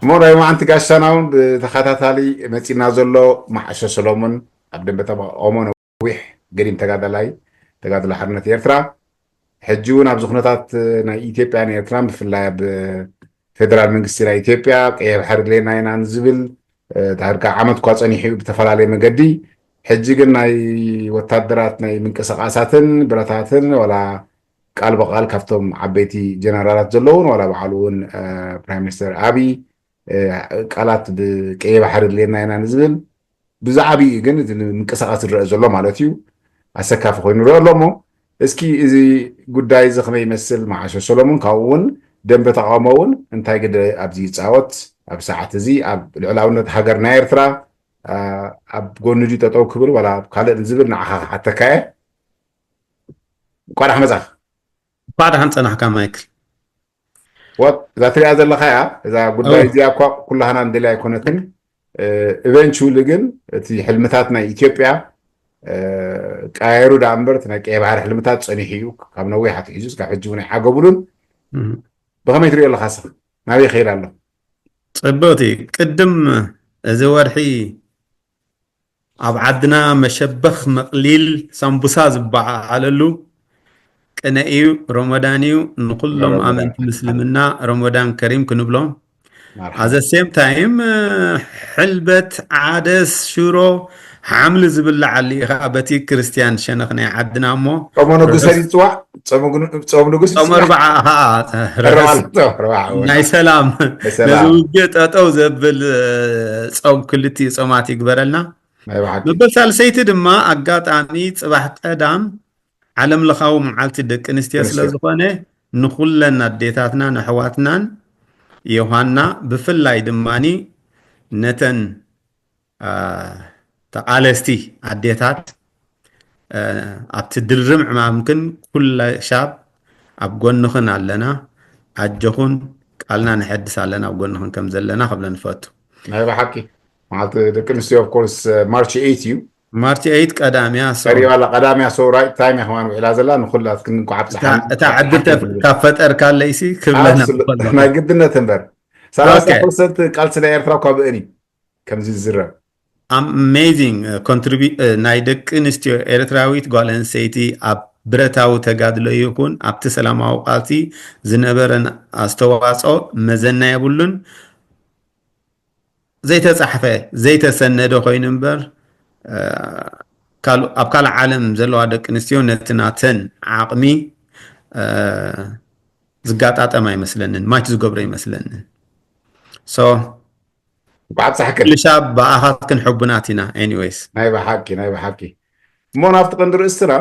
እሞ ናይ መዓንቲ ጋሻና እውን ብተኸታታሊ መፂና ዘሎ መዓሾ ሰሎሞን ኣብ ደንበ ተቃውሞ ነዊሕ ገዲም ተጋዳላይ ተጋድሎ ሓርነት ኤርትራ፣ ሕጂ እውን ኣብዚ ኩነታት ናይ ኢትዮጵያን ኤርትራን ብፍላይ ኣብ ፌደራል መንግስቲ ናይ ኢትዮጵያ ቀይሕ ባሕሪ ድሌና ኢና ንዝብል ድሕር ከዓ ዓመት እኳ ፀኒሑ እዩ ብተፈላለየ መገዲ፣ ሕጂ ግን ናይ ወታደራት ናይ ምንቅስቃሳትን ብረታትን ዋላ ቃል ብቃል ካብቶም ዓበይቲ ጀነራላት ዘለውን ዋላ በዓሉ እውን ፕራይም ሚኒስተር ኣብይ ቃላት ብቀይ ባሕሪ ድሌና ኢና ንዝብል ብዛዕባኡ ግን እቲ ምንቅስቃስ ዝረአ ዘሎ ማለት እዩ ኣሰካፊ ኮይኑ ይረአ ኣሎ። እሞ እስኪ እዚ ጉዳይ እዚ ከመይ ይመስል መዓሾ ሰሎሙን፣ ካብኡ እውን ደንበ ተቃውሞ እውን እንታይ ግደ ኣብዚ ይፃወት ኣብ ሰዓት እዚ ኣብ ልዕላውነት ሃገርና ኤርትራ ኣብ ጎኒ ድዩ ጠጠው ክብል ዋላ ካልእ ዝብል ንዓኻ ክሓተካ እየ። እንኳ ደሓን መጻኻ። እንኳ ደሓን ጸናሕካ ማይክል። ወት እዛ ትሪኣ ዘለኻ እያ እዛ ጉዳይ እዚኣ እኳ ኩላህና እንደልያ ኣይኮነትን። ኢቨንቹሊ ግን እቲ ሕልምታት ናይ ኢትዮጵያ ቀያይሩ ዳ እምበር እቲ ናይ ቀይ ባሕሪ ሕልምታት ጸኒሑ እዩ። ካብ ነዊሕ ኣትሒዙ እስካብ ሕጂ እውን ኣይዓገቡሉን። ብኸመይ ትሪኦ ኣለኻ ስኻ? ናበይ ይኸይድ ኣሎ? ጽብቕቲ ቅድም እዚ ወርሒ ኣብ ዓድና መሸበኽ መቕሊል ሳምቡሳ ዝበዓዓለሉ ቅነ እዩ፣ ሮሞዳን እዩ። ንኹሎም ኣመንቲ ምስልምና ሮሞዳን ከሪም ክንብሎም ኣዘ ሴም ታይም ሕልበት ዓደስ ሽሮ ሓምሊ ዝብላዓሉ ኢኻ በቲ ክርስትያን ሸነኽ ናይ ዓድና እሞ ጾመ ንጉሰ ይፅዋዕ ጾመ ንጉስ ጾመ ርባዓ ናይ ሰላም ነዚ ውግእ ጠጠው ዘብል ጾም ክልቲኡ ጾማት ይግበረልና። መበል ሳልሰይቲ ድማ ኣጋጣሚ ፅባሕ ቀዳም ዓለም ለኻዊ መዓልቲ ደቂ ኣንስትዮ ስለ ዝኾነ ንኹለን ኣዴታትናን ኣሕዋትናን ዮሃና ብፍላይ ድማኒ ነተን ተቓለስቲ ኣዴታት ኣብቲ ድርም ዕማምክን ኩለ ሻብ ኣብ ጎንኽን ኣለና። ኣጆኹን ቃልና ነሐድስ ኣለና ኣብ ጎንኽን ከም ዘለና ክብለ ንፈቱ። ናይ ብሓቂ መዓልቲ ደቂ ኣንስትዮ of course ማርች ኤይት እዩ። ማርች ኤይት ቀዳም እያ። ቀሪባ ኣላ ቀዳም እያ። So right time እያ ከማን ውዒላ ዘላ ንኹላትክን እንኳዕ ኣብፀሓ። እታ ዕድል ካብ ፈጠርካለይሲ ክብለና ናይ ግድነት እምበር ሰላሳ ፐርሰንት ቃልሲ ናይ ኤርትራ እኳ ብእን እዩ ከምዚ ዝዝረብ። Amazing contribu ናይ ደቂ ኣንስትዮ ኤርትራዊት ጓል ኣንስተይቲ ኣብ ብረታዊ ተጋድሎ ይኹን ኣብቲ ሰላማዊ ቃልሲ ዝነበረን ኣስተዋፅኦ መዘና የብሉን። ዘይተፃሕፈ ዘይተሰነደ ኮይኑ እምበር ኣብ ካልእ ዓለም ዘለዋ ደቂ ኣንስትዮ ነቲ ናተን ዓቕሚ ዝጋጣጠም ኣይመስለንን፣ ማች ዝገብሮ ኣይመስለንን። So ብዓብፃሕክን ኩልሻ ብኣኻትክን ሕቡናት ኢና። Anyways ናይ ብሓቂ ናይ ብሓቂ እሞ ናብቲ ቀንዲ ርእስትና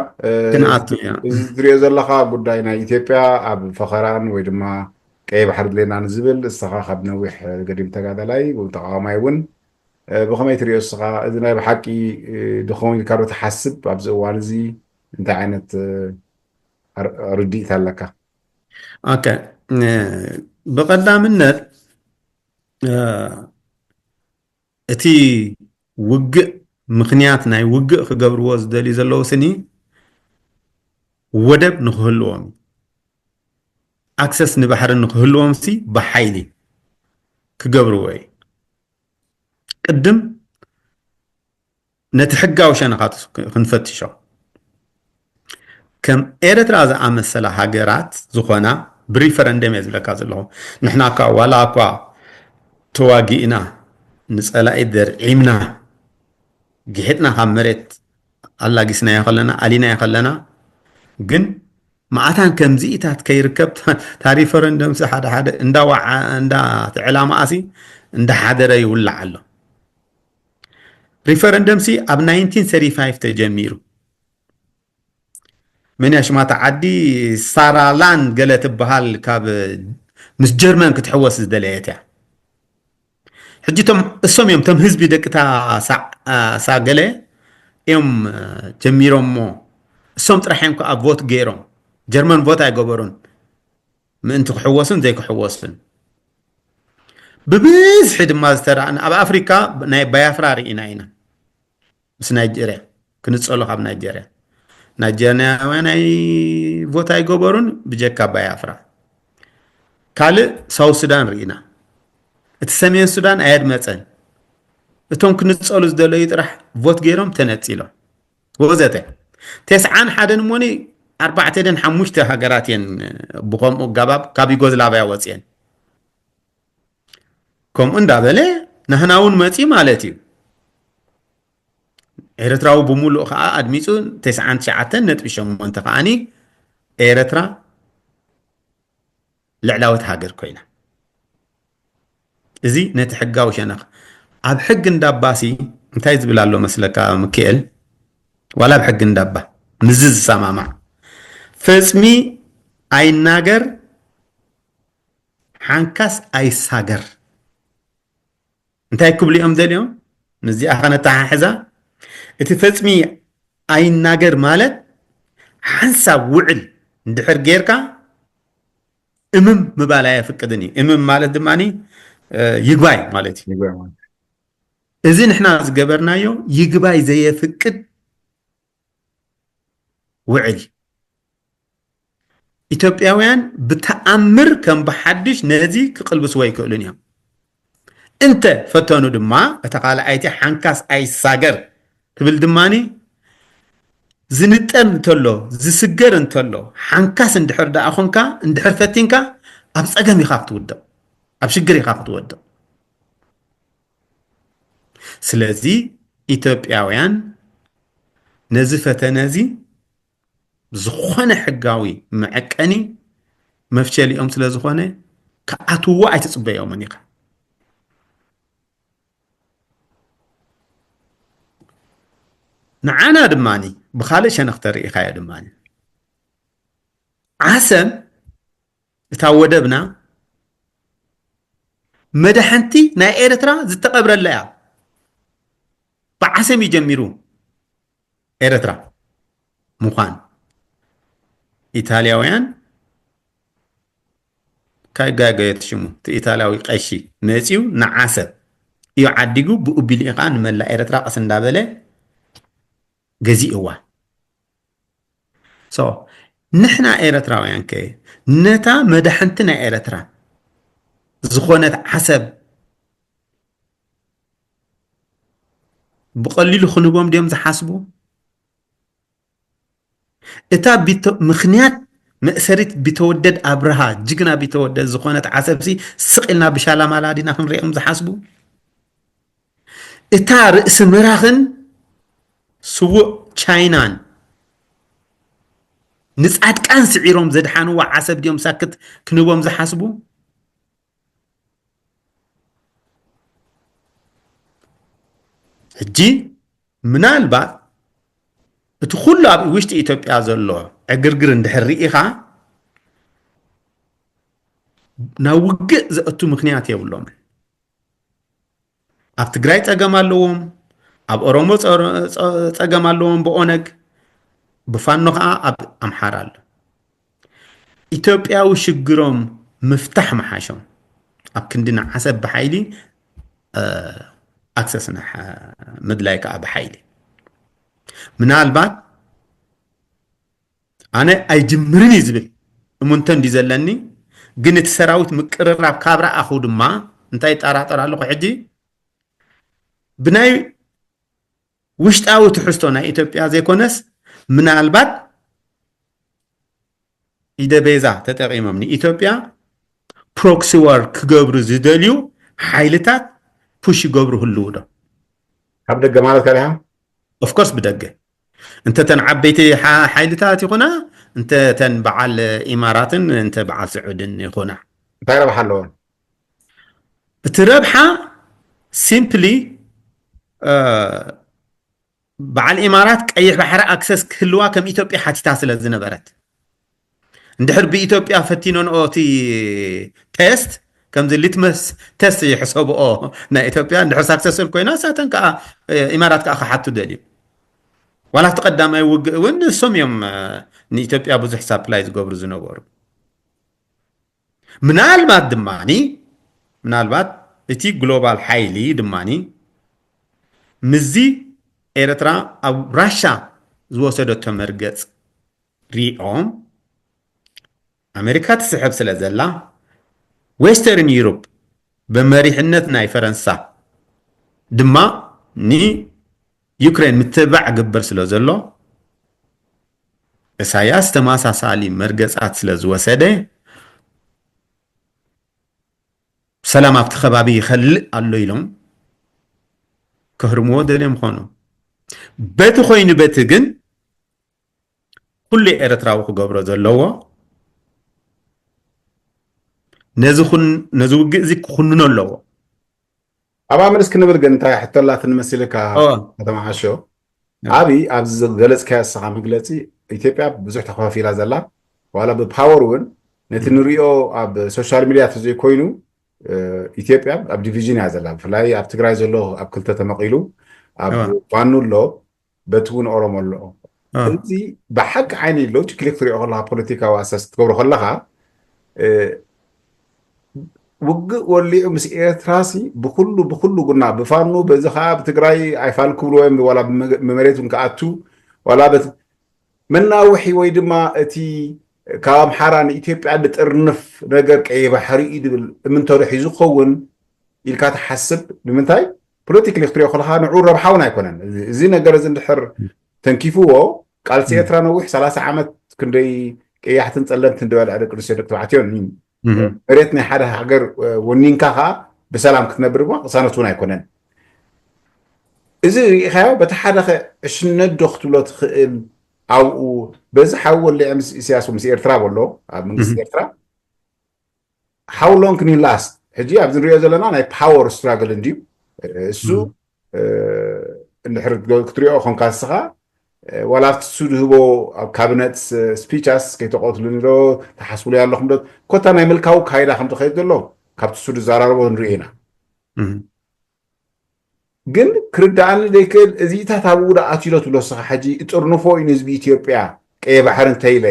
ክንኣቱ ኢና። እዚ ትሪኦ ዘለኻ ጉዳይ ናይ ኢትዮጵያ ኣብ ፈኸራን ወይ ድማ ቀይ ባሕሪ ድሌና ንዝብል እስኻ ካብ ነዊሕ ገዲም ተጋዳላይ ተቃዋማይ እውን ብኸመይ ትሪኦ እስኻ? እዚ ናይ ብሓቂ ድኸውን ኢልካ ዶ ትሓስብ? ኣብዚ እዋን እዚ እንታይ ዓይነት ርድኢት ኣለካ? ኦኬ ብቐዳምነት እቲ ውግእ ምኽንያት ናይ ውግእ ክገብርዎ ዝደልዩ ዘለዉ ስኒ ወደብ ንክህልዎም ኣክሰስ ንባሕሪ ንክህልዎም ሲ ብሓይሊ ክገብርዎ እዩ። ቅድም ነቲ ሕጋዊ ሸነኻት ክንፈትሾ ከም ኤርትራ ዝኣመሰላ ሃገራት ዝኾና ብሪፈረንደም እየ ዝብለካ ዘለኹ። ንሕና እኳ ዋላ እኳ ተዋጊእና ንፀላኢ ደርዒምና ግሒጥና ካብ መሬት ኣላጊስናዮ ከለና ኣሊናዮ ከለና ግን መዓታን ከምዚኢታት ከይርከብ እታ ሪፈረንደምሲ ሓደ ሓደ እንዳዋዓ እንዳ እቲ ዕላማኣሲ እንዳሓደረ ይውላዕ ኣሎ። ሪፈረንደምሲ ኣብ ናይንቲን ሰርቲ ፋይቭ ተጀሚሩ። መን እያ ሽማ እታ ዓዲ? ሳራላንድ ገለ ትበሃል ካብ ምስ ጀርመን ክትሕወስ ዝደለየት እያ። ሕጂ እቶም እሶም እዮም እቶም ህዝቢ ደቂ እታ ሳገለ እዮም ጀሚሮሞ። እሶም ጥራሕ እዮም ከዓ ቮት ገይሮም። ጀርመን ቮት ኣይገበሩን ምእንቲ ክሕወሱን ዘይክሕወሱን። ብብዝሒ ድማ ዝተረኣና ኣብ ኣፍሪካ ናይ ባያፍራ ርኢና ኢና። ምስ ናይጀርያ ክንፀሎ ካብ ናይጀርያ ናይጀርያውያን ናይ ቮት ኣይገበሩን ብጀካ ባያፍራ። ካልእ ሳውት ሱዳን ርኢና። እቲ ሰሜን ሱዳን ኣየድመፀን። እቶም ክንፀሉ ዝደለዩ ጥራሕ ቮት ገይሮም ተነፂሎም ወዘተ። ተስዓን ሓደን እሞኒ ኣርባዕተ ደን ሓሙሽተ ሃገራት እየን ብኸምኡ ኣገባብ ካብ ዩጎዝላቭያ ወፅየን። ከምኡ እንዳበለ ናህና እውን መፂ ማለት እዩ። ኤርትራዊ ብምሉእ ከዓ ኣድሚፁ ተስዓን ትሽዓተን ነጥቢ ሸሞንተ ከዓኒ ኤርትራ ልዕላዊት ሃገር ኮይና። እዚ ነቲ ሕጋዊ ሸነኽ ኣብ ሕጊ እንዳባሲ እንታይ ዝብል ኣሎ መስለካ ምክኤል? ዋላ ኣብ ሕጊ እንዳባ ምዚ ዝሰማማዕ ፈፅሚ ኣይናገር ሓንካስ ኣይሳገር እንታይ ክብሉ እዮም ደልዮም? ምስዚኣ ከነተሓሕዛ እቲ ፈፅሚ ኣይናገር ማለት ሓንሳብ ውዕል እንድሕር ጌርካ እምም ምባል ኣየፍቅድን እዩ። እምም ማለት ድማ ይግባይ ማለት እዩ። እዚ ንሕና ዝገበርናዮ ይግባይ ዘየፍቅድ ውዕል እዩ። ኢትዮጵያውያን ብተኣምር ከም ብሓድሽ ነዚ ክቕልብስዎ ኣይክእሉን እዮም። እንተ ፈተኑ ድማ እታ ካልኣይቲ ሓንካስ ኣይሳገር ትብል ድማ ዝንጠር እንተሎ ዝስገር እንተሎ ሓንካስ እንድሕር ደኣ ኾንካ እንድሕር ፈቲንካ ኣብ ፀገም ኢኻ ክትውድቕ፣ ኣብ ሽግር ኢኻ ክትወድቕ። ስለዚ ኢትዮጵያውያን ነዚ ፈተነ እዚ ዝኾነ ሕጋዊ መዐቀኒ መፍሸሊኦም ስለ ዝኾነ ክኣትውዎ ኣይትፅበዮምን ኢኻ። ንዓና ድማ ብኻልእ ሸነኽ ተርኢኻዮ ድማ ዓሰብ እታ ወደብና መዳሕንቲ ናይ ኤርትራ ዝተቐብረላ እያ። ብዓሰብ እዩ ጀሚሩ ኤርትራ ምዃን። ኢታልያውያን ካይጋገየት ሽሙ እቲ ኢታልያዊ ቀሺ መፂኡ ንዓሰብ እዩ ዓዲጉ ብኡ ቢልኡ ከዓ ንመላእ ኤርትራ ቀስ እንዳበለ ገዚእዋ። So ንሕና ኤርትራውያን ከ ነታ መዳሕንቲ ናይ ኤርትራ ዝኾነት ዓሰብ ብቐሊሉ ክንቦም ድዮም ዝሓስቡ? እታ ምኽንያት መእሰሪት ቢተወደድ ኣብርሃ ጅግና ቢተወደድ ዝኾነት ዓሰብሲ ስቕ ኢልና ብሻላማላ ዲና ክንሪኦም ዝሓስቡ? እታ ርእሲ ምራኽን ስዉእ ቻይናን ንጻድቃን ስዒሮም ዘድሓንዋ ዓሰብ ድዮም ሳክት ክንቦም ዝሓስቡ? ሕጂ ምናልባት እቲ ኩሉ ኣብ ውሽጢ ኢትዮጵያ ዘሎ ዕግርግር እንድሕር ርኢኻ ናብ ውግእ ዘእቱ ምክንያት የብሎምን። ኣብ ትግራይ ጸገም ኣለዎም፣ ኣብ ኦሮሞ ጸገም ኣለዎም ብኦነግ፣ ብፋኖ ከዓ ኣብ ኣምሓራ ኣሎ። ኢትዮጵያዊ ሽግሮም ምፍታሕ መሓሾም። ኣብ ክንዲ ንዓሰብ ብሓይሊ ኣክሰስ ምድላይ ከዓ ብሓይሊ ምናልባት ኣነ ኣይጅምርን እዩ ዝብል እሙንተ እንዲ ዘለኒ ግን እቲ ሰራዊት ምቅርራብ ካብ ረኣኹ ድማ እንታይ ይጠራጠር ኣለኹ ሕጂ ብናይ ውሽጣዊ ትሕዝቶ ናይ ኢትዮጵያ ዘይኮነስ ምናልባት ኢደ ቤዛ ተጠቒሞም ንኢትዮጵያ ፕሮክሲ ዋር ክገብሩ ዝደልዩ ሓይልታት ፑሽ ይገብሩ ህልው ዶ ካብ ደገ ማለት ከሪሃ ኦፍኮርስ ብደገ እንተ ተን ዓበይቲ ሓይልታት ይኹና እንተ ተን በዓል ኢማራትን እንተ በዓል ስዑድን ይኹና እንታይ ረብሓ ኣለዎም እቲ ረብሓ ሲምፕሊ በዓል ኢማራት ቀይሕ ባሕሪ ኣክሰስ ክህልዋ ከም ኢትዮጵያ ሓቲታ ስለ ዝነበረት እንድሕር ብኢትዮጵያ ፈቲኖንኦ እቲ ቴስት ከምዚ ሊትመስ ቴስት ይሕሰብኦ ናይ ኢትዮጵያ እንድሕር ሳክሰስል ኮይና ሳተን ከዓ ኢማራት ከዓ ክሓቱ ደልዩ ዋላ እቲ ቀዳማይ ውግእ እውን ንሶም እዮም ንኢትዮጵያ ብዙሕ ሳፕላይ ዝገብሩ ዝነበሩ ምናልባት ድማኒ ምናልባት እቲ ግሎባል ሓይሊ ድማኒ ምዚ ኤርትራ ኣብ ራሻ ዝወሰደቶ መርገፅ ሪኦም ኣሜሪካ ትስሕብ ስለ ዘላ ዌስተርን ዩሮፕ ብመሪሕነት ናይ ፈረንሳ ድማ ንዩክሬን ምትብባዕ ግብር ስለ ዘሎ፣ እሳያስ ተመሳሳሊ መርገጻት ስለ ዝወሰደ፣ ሰላም ኣብቲ ከባቢ ይኸልእ ኣሎ ኢሎም ከህርምዎ ደልዮም ምኾኑ። በቲ ኮይኑ በቲ ግን ኩሉ ኤርትራዊ ክገብሮ ዘለዎ፣ ነዚ ኩን-፣ ነዚ ውግእ እዚ ክኹንኖ ኣለዎ። ኣብኣ ምልስ ክንብል ግን እንታይ ሕቶ ኣላትኒ መሲልካ? ኦ። ከተማ ዓሾ፣ ያ። ኣብይ ኣብዚ ዝገለጽካዮ ንስኻ መግለጺ፣ ኢትዮጵያ ብዙሕ ተኸፋፊላ ዘላ፣ ዋላ ብፓወር እውን ነቲ ም። ንሪኦ ኣብ ሶሻል ሚድያ ተዘይኮይኑ፣ እ፣ ኢትዮጵያ ኣብ ዲቪዥን እያ ዘላ። ብፍላይ ኣብ ትግራይ ዘሎ ኣብ ክልተ ተመቒሉ፣ ኣብ እዋ። ፋኖ ኣሎ፣ በቲ እውን ኦሮሞ ኣሎ። አ። እዚ ብሓቂ ዓይኒ ሎጂክሊ ክትሪኦ ከለኻ፣ ፖለቲካዊ ኣሳስ ክትገብሮ ከለኻ፣ እ፣ ውግእ ወሊዑ ምስ ኤርትራሲ ብኩሉ፣ ብኩሉ ጉና፣ ብፋኖ፣ በዚ ከዓ ብትግራይ ኣይፋል ክብልዎ እዮም፣ ዋላ ብመ-፣ ብመሬት እውን ክኣቱ፣ ዋላ በት-፣ መናውሒ ወይ ድማ እቲ ካብ ኣምሓራ ንኢትዮጵያ ዝጥርንፍ ነገር ቀይ ባሕሪ እዩ ዝብል እምንቶ ዶ ሒዙ ክኸውን ኢልካ ትሓስብ? ንምንታይ? ፖለቲክሊ ክትሪኦ ከለኻ ንዑ ረብሓ እውን ኣይኮነን። እዚ፣ እዚ ነገር እዚ እንድሕር ተንኪፍዎ፣ ቃልሲ ም። ኤርትራ ነዊሕ ሰላሳ ዓመት ክንደይ ቀያሕትን ጸለምትን ዝበልዐ ደቂ ኣንስትዮ ደቂ ተባዕትዮን እዩ። እህ። መሬት ናይ ሓደ ሃገር፣ እ፣ ወኒንካ ኸኣ ብሰላም ክትነብር ድማ ቅሳነት እውን ኣይኮነን። እዚ ርኢኻዮ፣ በቲ ሓደ ኸ ዕሽነት ዶ ክትብሎ ትኽእል? ኣብኡ በዚ ሓዊ ወሊዐ ምስ ኢሳያስ ምስ ኤርትራ በሎ፣ ኣብ መንግስቲ እህ። ኤርትራ፣ how long can he last? ሕጂ ኣብዚ ንሪኦ ዘለና ናይ ፓወር ስትራግል እንድዩ። እሱ፣ እህ። እ፣ እንድሕር ክትሪኦ ኮንካ ንስኻ፣ እ፣ ዋላ ኣብቲ እሱ ዝህቦ ኣብ ካቢነት ስ-፣ ስፒቻስ ከይተቐትሉኒ ዶ፣ ትሓስብሉ ኣለኹም ዶ፣ ኮታ ናይ ምልካዊ ካይዳ ከም ዝኸይድ ዘሎ ካብቲ እሱ ዝዘራረቦ ንሪኦ ኢና። እህ። ግን ክርድኣኒ ዘይክእል፣ እዚታት ኣብኡ ዶ ኣትዩ ዶ ትብሎ ንስኻ? ሕጂ እጥርንፎ እዩ ንህዝቢ ኢትዮጵያ፣ ቀይ ባሕሪ እንተኢለ፣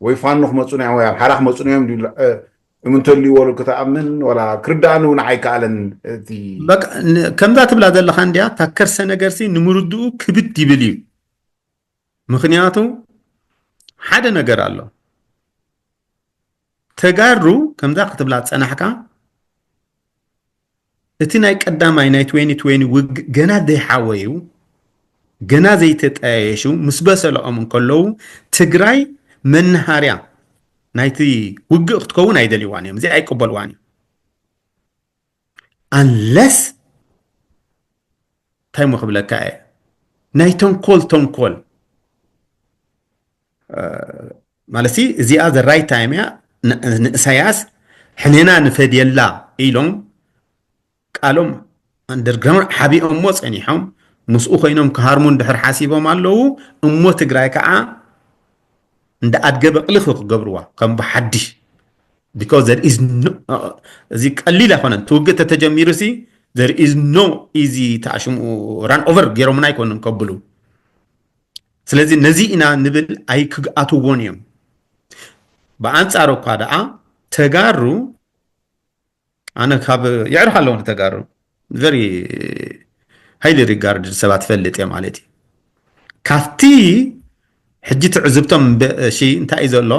ወይ ፋኖ ክመፁና እዮም፣ ወይ ኣምሓራ ክመፁና እዮም ድዩ፣ እ፣ እምንቶ ኣልዎ ክትኣምን፣ ዋላ ክርድኣኒ እውን ኣይከኣለን። እቲ በቃ፣ ን-፣ ከምዛ ትብላ ዘለኻ እንድያ፣ እታ ከርሰ ነገርሲ ንምርድኡ ክብድ ይብል እዩ። ምኽንያቱ ሓደ ነገር ኣሎ። ተጋሩ ከምዛ ክትብላ ዝጸናሕካ፣ እቲ ናይ ቀዳማይ ናይ ትዌንቲ ትዌንቲ ውግእ ገና ዘይሓወዩ፣ ገና ዘይተጠያየሹ፣ ምስ በሰለኦም እንከለዉ፣ ትግራይ መናሃርያ ናይቲ ውግእ ክትከውን ኣይደልይዋን እዮም። እዚ ኣይቅበልዋን እዮም። ኣንለስ፣ እንታይ ሞ ክብለካ እየ፣ ናይ ተንኮል ተንኮል፣ እ፣ ማለት ሲ፣ እዚኣ the right time እያ፣ ን-፣ ንእሳያስ ሕኔና ንፈድየላ ኢሎም ቃሎም ኣንደርግራውንድ ሓቢኦሞ ጸኒሖም፣ ምስኡ ኮይኖም ክሃርሙ እንድሕር ሓሲቦም ኣለዉ፣ እሞ ትግራይ ከዓ እንደ ኣድገ በቕሊ ክገብርዋ ከም ብሓድሽ። Because there is no፣ እዚ ቀሊል ኣይኮነን። እቲ ውግእ ተተጀሚሩ ሲ፣ there is no easy፣ ተኣሽሙ run over ገይሮምና ኣይኮኑን ከብሉ። ስለዚ ነዚ ኢና ንብል፣ ኣይክግኣትዎን እዮም። ብኣንጻሩ እኳ ደኣ ተጋሩ፣ ኣነ ካብ የዕርኽ ኣለዎ ንተጋሩ፣ very highly regarded ሰባት ፈልጥ እየ ማለት እዩ። ካብቲ ሕጂ ትዕዝብቶም በ-፣ እሺ፣ እንታይ እዩ ዘሎ?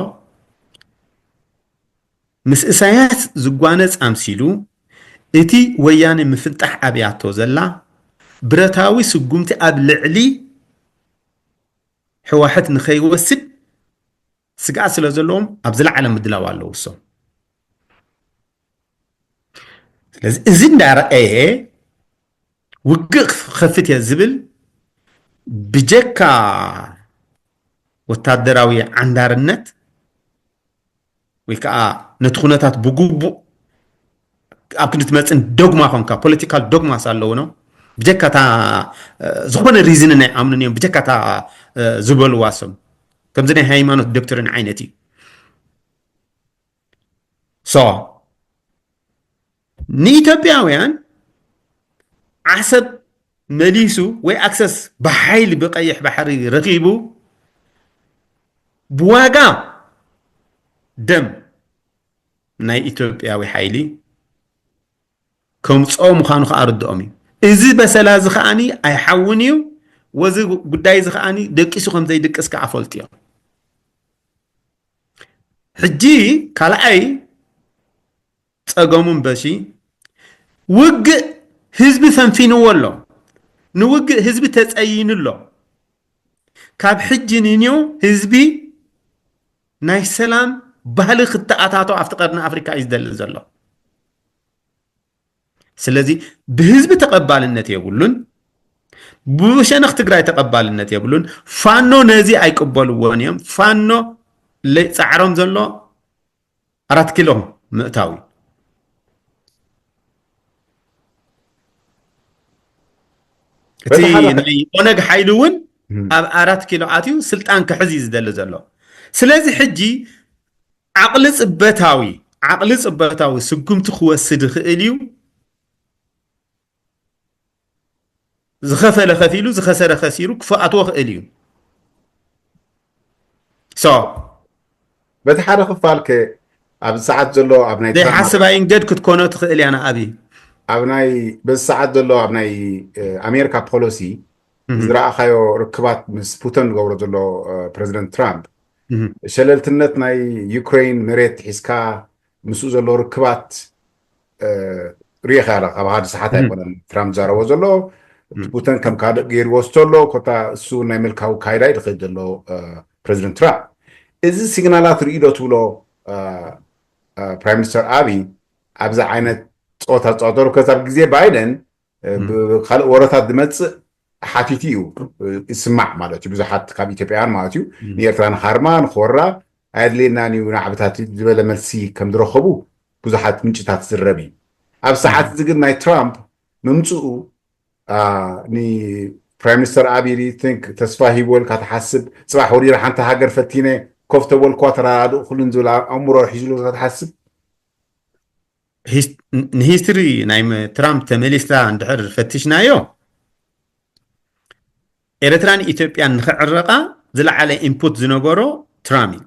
ምስ እሳያስ ዝጓነጽ ኣምሲሉ፣ እቲ ወያኔ ምፍንጣሕ ኣብያቶ ዘላ ብረታዊ ስጉምቲ ኣብ ልዕሊ ህወሓት ንኸይወስድ ስግኣት ስለ ዘለዎም ኣብ ዝለዓለ ምድላው ኣለዉ እሶም። ስለዚ እዚ እንዳረኣየ ውግእ ክኸፍት እየ ዝብል ብጀካ ወታደራዊ ዓንዳርነት ወይ ከዓ ነቲ ኩነታት ብግቡእ ኣብ ክንዲ ትመፅን ዶግማ ኮንካ፣ ፖለቲካል ዶግማስ ኣለዎ ነው። ብጀካ እታ፣ እ፣ ዝኾነ ሪዝን ናይ ኣምኑን እዮም፣ ብጀካ እታ፣ እ፣ ዝበልዋ ሰም ከምዚ ናይ ሃይማኖት ዶክትሪን ዓይነት እዩ። ሶ ንኢትዮጵያውያን ዓሰብ መሊሱ ወይ ኣክሰስ ብሓይሊ ብቀይሕ ባሕሪ ረኺቡ ብዋጋ ደም ናይ ኢትዮጵያዊ ሓይሊ ከምፅኦ ምዃኑ ከዓ ርድኦም እዩ። እዚ በሰላ እዚ ከዓኒ ኣይሓውን እዩ። ወዚ ጉዳይ እዚ ከዓኒ ደቂሱ ከም ዘይድቅስ ከዓ ፈልጥዮ። ሕጂ ካልኣይ ጸገሙ እምበሺ፣ ውግእ ህዝቢ ፈንፊንዎ ኣሎ። ንውግእ ህዝቢ ተጸይኑ ኣሎ። ካብ ሕጂ ንንዮ ህዝቢ ናይ ሰላም ባህሊ ክተኣታቶ ኣብቲ ቀርኒ ኣፍሪካ እዩ ዝደሊ ዘሎ። ስለዚ ብህዝቢ ተቐባልነት የብሉን፣ ብሸነኽ ትግራይ ተቐባልነት የብሉን። ፋኖ ነዚ ኣይቅበልዎን እዮም። ፋኖ ለይፃዕሮም ዘሎ ኣራት ኪሎ ምእታው እዩ። እቲ በቲ ሓደ ናይ ኦነግ ሓይሊ እውን እም። ኣብ ኣራት ኪሎ ኣትዩ ስልጣን ክሕዝ እዩ ዝደሊ ዘሎ። ስለዚ ሕጂ ዓቕሊ ፅበታዊ ዓቕሊ ፅበታዊ ስጉምቲ ክወስድ ይኽእል እዩ። ዝኸፈለ ከፊሉ ዝኸሰረ ከሲሩ ክፈኣትዎ ክእል እዩ። So በቲ ሓደ ክፋል ከ ኣብዚ ሰዓት ዘሎ ኣብ ናይ ትራምፕ ዘይሓስብ ኣይንገድ ክትኮኖ ትኽእል እያ ንኣብይ። ኣብ ናይ በዚ ሰዓት ዘሎ ኣብ ናይ እ፣ ኣሜሪካ ፖሊሲ ዝረኣኻዮ ርክባት ምስ ፑቲን ዝገብሮ ዘሎ እ፣ ፕሬዚደንት ትራምፕ ሸለልትነት ናይ ዩክሬን መሬት ሒዝካ ምስኡ ዘሎ ርክባት እ፣ ሪኢኻ ኢኻ ካብ ሓደ ሰዓት ኣይኮነን ትራምፕ ዛረቦ ዘሎ ፑቲን ከም ካልእ ገይሩ ወስቶ ኣሎ ኮታ እሱ ናይ ምልካዊ ካይዳ እዩ ዝኸይድ ዘሎ እ፣ ፕሬዚደንት ትራምፕ እዚ ሲግናላት ርኢ ዶ ትብሎ እ፣ እ፣ ፕራይም ሚኒስተር ኣብይ ኣብዚ ዓይነት ፀወታ ዝፃወተሉ ከዛብ ግዜ ባይደን እ፣ ም። ብካልእ ወረታት ዝመፅእ ሓቲቱ እዩ እ፣ ይስማዕ ማለት እዩ ብዙሓት ካብ ኢትዮጵያውያን ማለት እዩ ም። ንኤርትራ ንካርማ ንክወራ ኣየድልየናን እዩ ናዕብታት ዝበለ መልሲ ከም ዝረኸቡ ብዙሓት ምንጭታት ዝረብ እዩ ኣብ ሰዓት እዚ ግን ናይ ትራምፕ ምምፅኡ አ፣ ንፕራይም ሚኒስተር ኣብይ ሪቲንክ ተስፋ ሂቦልካ ትሓስብ ፅባሕ ወዲራ ሓንቲ ሃገር ፈቲነ ኮፍ ተበልኳ ተረዳድኡ ኩሉን ዝብል ኣእምሮ ሒዙሉ ትሓስብ ሂስ- ንሂስትሪ ናይ ም- ትራምፕ ተመሊስና እንድሕር ፈቲሽናዮ ኤርትራን ኢትዮጵያን ንክዕረቃ ዝለዓለ ኢንፑት ዝነበሮ ትራምፕ እዩ።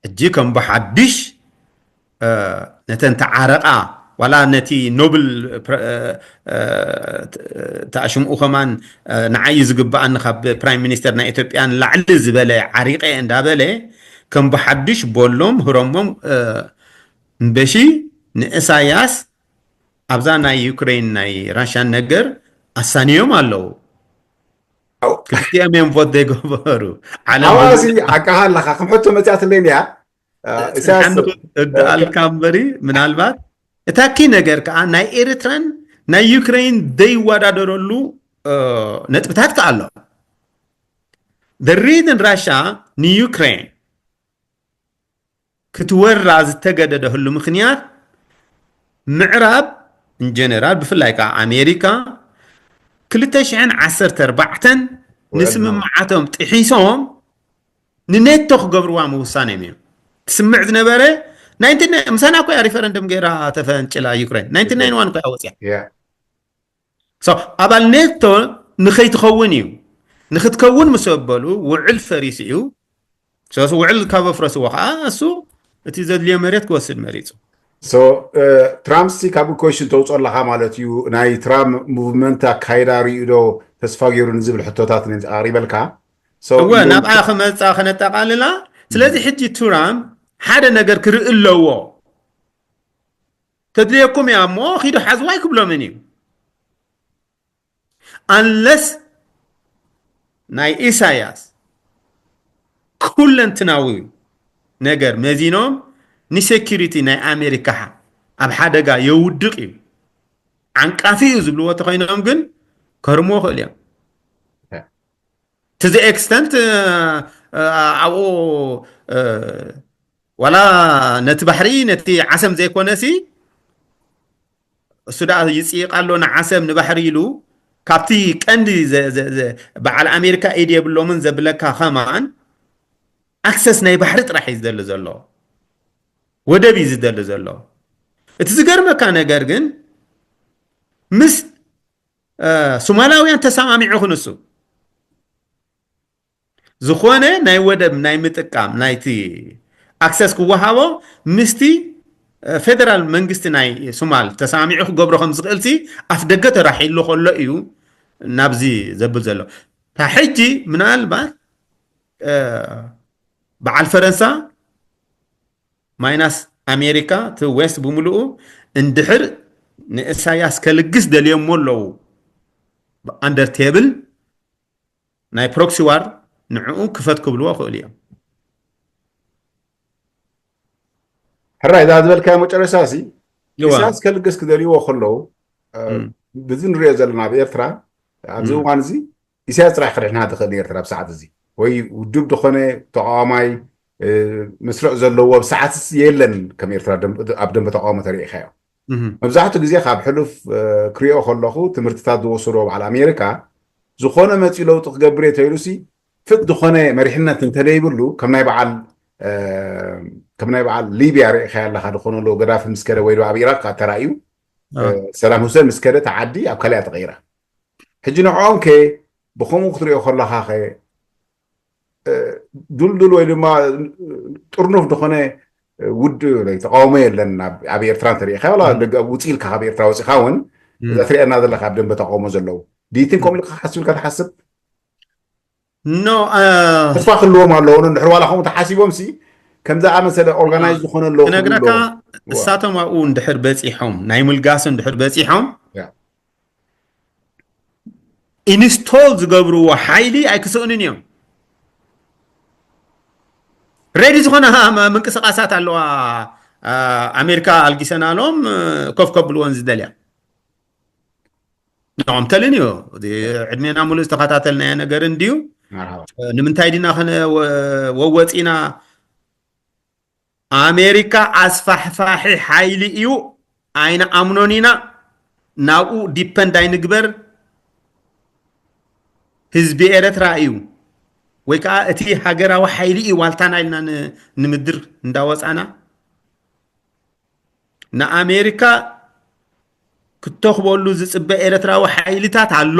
ሕጂ ከም ብሓድሽ እ፣ ነተን ተዓረቃ ዋላ ነቲ ኖብል ፕረ- እ፣ እ፣ ተ- ተኣሽምኡ ከማን እ፣ ንዓይ ዝግበኣኒ ካብ ፕራይም ሚኒስተር ናይ ኢትዮጵያ ንላዕሊ ዝበለ ዓሪቀ እንዳበለ ከም ብሓድሽ በሎም ህረሞም እ፣ እምበሺ ንእሳያስ ኣብዛ ናይ ዩክሬን ናይ ራሽያን ነገር ኣሳንዮም ኣለዉ። ክልቲኦም እዮም ቮት ዘይገበሩ ዓለም ኣዋሲ ዓቃኻ ኣለኻ ከም ሕቶ መፅኣትለይን እያ ስልጣን ንኽእድኣልካ እምበሪ ምናልባት እታኪ ነገር ከዓ ናይ ኤርትራን ናይ ዩክሬን ዘይወዳደረሉ ነጥብታት ከዓ ኣሎ። ሪዝን ራሻ ንዩክሬን ክትወራ ዝተገደደሉ ምክንያት ምዕራብ እንጀነራል ብፍላይ ከዓ ኣሜሪካ ክልተ ሽሕን ዓሰርተ ኣርባዕተን ንስምምዓቶም ጥሒሶም ንኔቶ ክገብርዋ ምውሳኔም እዩ ትስምዕ ዝነበረ ምሳና ኮያ ሪፈረንደም ገይራ ተፈንጭላ ዩክሬን ናይንቲ ናይን ዋን ኮያ ወፅያ ኣባል ኔቶ ንኸይትኸውን እዩ ንክትከውን ምስ በሉ ውዕል ፈሪሱ እዩ ሰስ ውዕል ካብ ኣፍረስዎ ከዓ እሱ እቲ ዘድልዮ መሬት ክወስድ መሪፁ ትራምፕ ሲ ካብ ኢኮሽን ተውፅኦ ኣለካ ማለት እዩ ናይ ትራምፕ ሙቭመንት ኣካይዳ ርኢዶ ተስፋ ገይሩ ንዝብል ሕቶታት ኣቅሪበልካ እወ ናብኣ ክመፃ ከነጠቃልላ ስለዚ ሕጂ ትራምፕ ሓደ ነገር ክርኢ ኣለዎ ተድልየኩም እያ እሞ ኪዱ ሓዝዋ ኣይክብሎምን እዩ unless ናይ ኢሳያስ ኩለንትናዊ ነገር መዚኖም ንሴኪሪቲ ናይ ኣሜሪካ ኣብ ሓደጋ የውድቅ እዩ ዓንቃፊ እዩ ዝብልዎ ተኮይኖም ግን ከርሞ ክእል እዮም to the extent ኣብኡ ዋላ ነቲ ባሕሪ ነቲ ዓሰም ዘይኮነሲ እሱ ደኣ ይፅይቕ ኣሎ ንዓሰብ ንባሕሪ ኢሉ ካብቲ ቀንዲ በዓል ኣሜሪካ ኢድ የብሎምን ዘብለካ ከማን ኣክሰስ ናይ ባሕሪ ጥራሕ እዩ ዝደሊ ዘሎ ወደብ እዩ ዝደሊ ዘሎ እቲ ዝገርመካ ነገር ግን ምስ ሶማላውያን ተሰማሚዑ ክንሱ ዝኾነ ናይ ወደብ ናይ ምጥቃም ናይቲ ኣክሰስ ክወሃቦ ምስቲ ፌደራል መንግስቲ ናይ ሶማል ተሰማሚዑ ክገብሮ ከም ዝኽእል ሲ ኣፍ ደገ ተራሒሉ ከሎ እዩ ናብዚ ዘብል ዘሎ ታ ሕጂ ምናልባት በዓል ፈረንሳ ማይናስ ኣሜሪካ እቲ ዌስት ብምልኡ እንድሕር ንእሳያስ ከልግስ ደልዮሞ ኣለዉ፣ ኣንደር ቴብል ናይ ፕሮክሲ ዋር ንዕኡ ክፈት ክብልዎ ይኽእሉ እዮም። ሕራይ እዛ ዝበልካዮ መጨረሻ ሲ ኢሳያስ ከልግስ ክደልይዎ ከለዉ ብዚ ንሪኦ ዘለና ኣብ ኤርትራ ኣብዚ እዋን እዚ ኢሳያስ ጥራሕ ክድሕና ትኽእል ኤርትራ ብሰዓት እዚ ወይ ውድብ ዝኾነ ተቃዋማይ መስርዕ ዘለዎ ብሰዓት የለን። ከም ኤርትራ ኣብ ደንበ ተቃውሞ ተሪኢኻዮ መብዛሕትኡ ግዜ ካብ ሕሉፍ ክሪኦ ከለኹ ትምህርትታት ዝወሰድዎ በዓል ኣሜሪካ ዝኾነ መፂኡ ለውጢ ክገብር እየ ተይሉሲ ፍት ዝኾነ መሪሕነት እንተደይብሉ ከም ናይ በዓል ከም ናይ በዓል ሊብያ ርኢኻያ ኣለካ ዝኾነ ኣለዎ ገዳፊ ምስ ከደ ወይ ኣብ ኢራቅ ተራእዩ ሰዳም ሁሰን ምስ ከደ ተዓዲ ኣብ ካልያ ተቀይራ ሕጂ ንዕኦም ከ ብከምኡ ክትሪኦ ከለካ ከ ድልዱል ወይ ድማ ጥርኑፍ ዝኾነ ውድ ተቃውሞ የለን ኣብ ኤርትራ እንተሪኢካ ዋላ ውፅእ ኢልካ ካብ ኤርትራ ወፂካ እውን እዛ ትሪኣና ዘለካ ኣብ ደንበ ተቃውሞ ዘለዉ ድይትን ከምኡ ኢልካ ሓስብ ኢልካ ትሓስብ ኖ ተስፋ ክህልዎም ኣለዎ እንድሕር ዋላ ከምኡ ተሓሲቦም ሲ ከምዚ ኣመሰለ ኦርጋናይዝ ዝኾነ ኣለዎ ክነግረካ እሳቶም ኣብኡ እንድሕር በፂሖም ናይ ምልጋሱ እንድሕር በፂሖም ኢንስቶል ዝገብርዎ ሓይሊ ኣይክስእኑን እዮም። ሬዲ ዝኾነ ምንቅስቃሳት ኣለዋ። ኣሜሪካ ኣልጊሰናሎም ኮፍ ከብልወን ዝደልያ ንዖም ተልን እዩ። ዕድሜና ሙሉእ ዝተኸታተልናዮ ነገር እንድዩ። ንምንታይ ዲና ከነ ወወፂና ኣሜሪካ ኣስፋሕፋሒ ሓይሊ እዩ ኣይንኣምኖን ኢና ናብኡ ዲፐንድ ኣይንግበር ህዝቢ ኤረትራ እዩ ወይ ከዓ እቲ ሃገራዊ ሓይሊ እዩ ዋልታና ኢልና ንምድር እንዳወፃና ንኣሜሪካ ክተኽበሉ ዝፅበ ኤረትራዊ ሓይልታት ኣሎ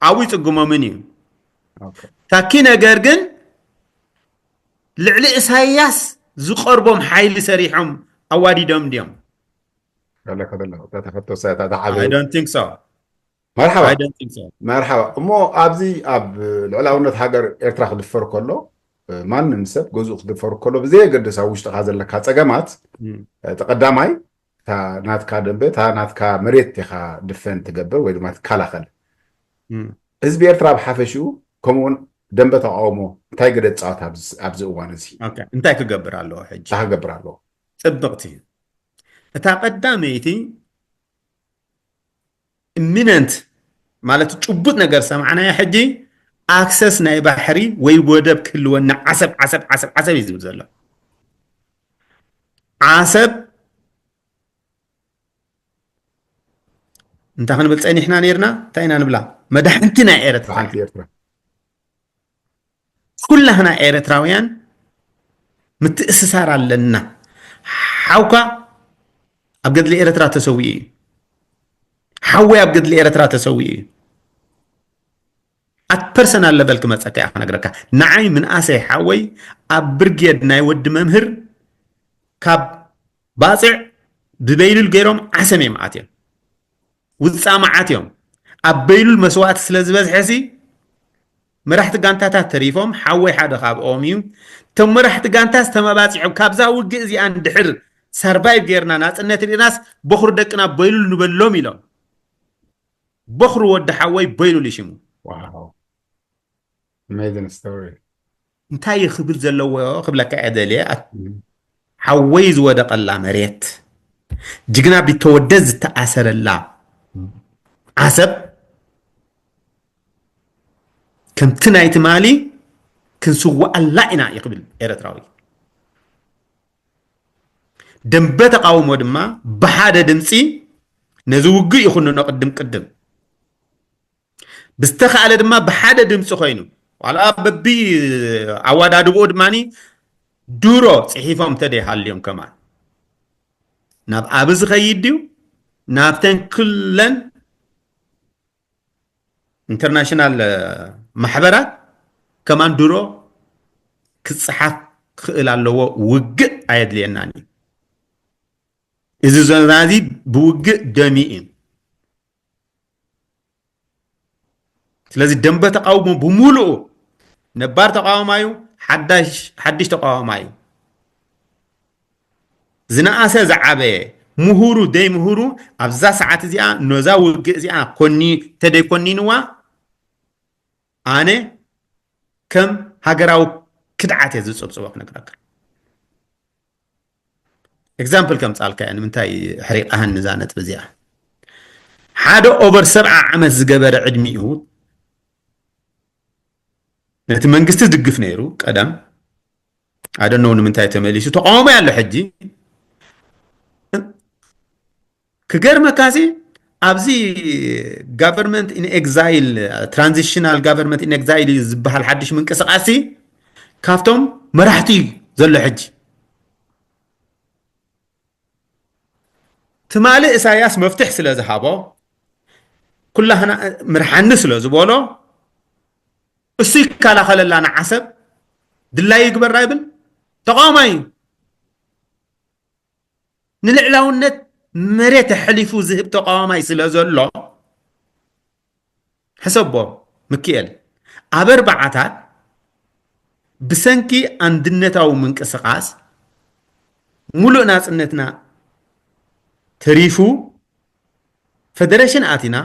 ኣብኡ ይፅግሞምን እዩ ታኪ ነገር ግን ልዕሊ እሳያስ ዝቀርቦም ሓይሊ ሰሪሖም ኣዋዲዶም እንዲዮም መርሓባ መርሓባ እሞ ኣብዚ ኣብ ልዕላውነት ሃገር ኤርትራ ክድፈር ከሎ ማንም ሰብ ገዝኡ ክድፈር ከሎ ብዘየገድስ ኣብ ውሽጥካ ዘለካ ፀገማት ተቀዳማይ እታ ናትካ ደንበ እታ ናትካ መሬት ኢኻ ድፈን ትገብር ወይ ድማ ትከላኸል ህዝቢ ኤርትራ ብሓፈሽኡ ከምኡውን ደንበ ተቃውሞ እንታይ ግደ ፃወት ኣብዚ እዋን እዚ እንታይ ክገብር ኣለዎ ሕጂ ክገብር ኣለዎ ፅብቅቲ እታ ቀዳመይቲ ኢሚነንት ማለት ጭቡጥ ነገር ሰማዕናያ ሕጂ ኣክሰስ ናይ ባሕሪ ወይ ወደብ ክህልወና ዓሰብ ዓሰብ ዓሰብ ዓሰብ እዩ ዝብል ዘሎ ዓሰብ እንታይ ክንብል ፀኒሕና ነርና እንታይ ኢና ንብላ መድሓንቲ ናይ ኤረትራ ኩላህና ኤረትራውያን ምትእስሳር ኣለና ሓውካ ኣብ ገድሊ ኤረትራ ተሰዊኡ እዩ ሓወይ ኣብ ገድሊ ኤረትራ ተሰዊኡ እዩ ኣት ፐርሰናል ለቨል ክመፀካ እያ ክነግረካ ንዓይ ምንኣሰይ ሓወይ ኣብ ብርጌድ ናይ ወዲ መምህር ካብ ባፅዕ ብበይሉል ገይሮም ዓሰም እዮም ኣትዮም ውፃእ መዓት እዮም ኣብ በይሉል መስዋእቲ ስለ ዝበዝሐ ሲ መራሕቲ ጋንታታት ተሪፎም ሓወይ ሓደ ካብኦም እዩ እቶም መራሕቲ ጋንታስ ተመባፂዖም ካብዛ ውግእ እዚኣ እንድሕር ሰርቫይቭ ጌርና ናፅነት ርኢናስ በኹሪ ደቅና በይሉል ንበሎም ኢሎም በኹሪ ወዲ ሓወይ በይሉል ይሽሙ Amazing story. እንታይ እዩ ክብል ዘለዎ ክብለካ እየ ደልየ ሓወይ ዝወደቀላ መሬት ጅግና ቢተወደ ዝተኣሰረላ ዓሰብ ከምቲ ናይ ትማሊ ክንስዋኣላ ኢና እዩ ክብል ኤረትራዊ ደንበ ተቃውሞ ድማ ብሓደ ድምፂ ነዚ ውግእ ይኹንኖ ቅድም ቅድም ብዝተኻእለ ድማ ብሓደ ድምፂ ኮይኑ ዋላ በቢ ኣወዳድብኡ ድማ ድሮ ፅሒፎም ተደይሃልዮም ከማን ናብ ኣብ ዝኸይድ ድዩ ናብተን ክለን ኢንተርናሽናል ማሕበራት ከማን ድሮ ክፅሓፍ ክኽእል ኣለዎ ውግእ ኣየድልየናን እዩ እዚ ዘመናዚ ብውግእ ደሚ እዩ ስለዚ ደንበ ተቃውሞ ብምሉኡ ነባር ተቃዋማዩ ሓድሽ ተቃዋማዩ ዝነኣሰ ዝዓበየ፣ ምሁሩ ደይምሁሩ፣ ኣብዛ ሰዓት እዚኣ ነዛ ውግእ እዚኣ ኮኒ ተደይኮኒንዋ፣ ኣነ ከም ሃገራዊ ክድዓት እየ ዝጽብጽቦ ክነግረካ። ኤግዛምፕል ከምጻልካ እየ፣ ንምንታይ ሕሪቓሃን ንዛ ነጥቢ እዚኣ። ሓደ ኦቨር ሰብዓ ዓመት ዝገበረ ዕድሚኡ ነቲ መንግስቲ ዝድግፍ ነይሩ ቀደም። ኣደነው ንምንታይ ተመሊሱ ተቃውሞ ያለ ሕጂ ክገርመካ ሲ ኣብዚ ጋቨርንመንት ኢን ኤግዛይል፣ ትራንዚሽናል ጋቨርንመንት ኢን ኤግዛይል እዩ ዝበሃል ሓድሽ ምንቅስቃስ ሲ ካብቶም መራሕቲ እዩ ዘሎ ሕጂ። ትማሊ እሳያስ መፍትሕ ስለ ዝሃቦ ኩላህና ምርሓኒ ስለ ዝበሎ እሱ ይከላኸለላ ንዓሰብ ድላይ ይግበራ ይብል ተቃዋማይ እዩ። ንልዕላውነት መሬት ኣሕሊፉ ዝህብ ተቃዋማይ ስለ ዘሎ ሕሰቦ ምክኤል ኣብ ኣርባዓታት ብሰንኪ ኣንድነታዊ ምንቅስቃስ ሙሉእ ናፅነትና ተሪፉ ፈደረሽን ኣቲና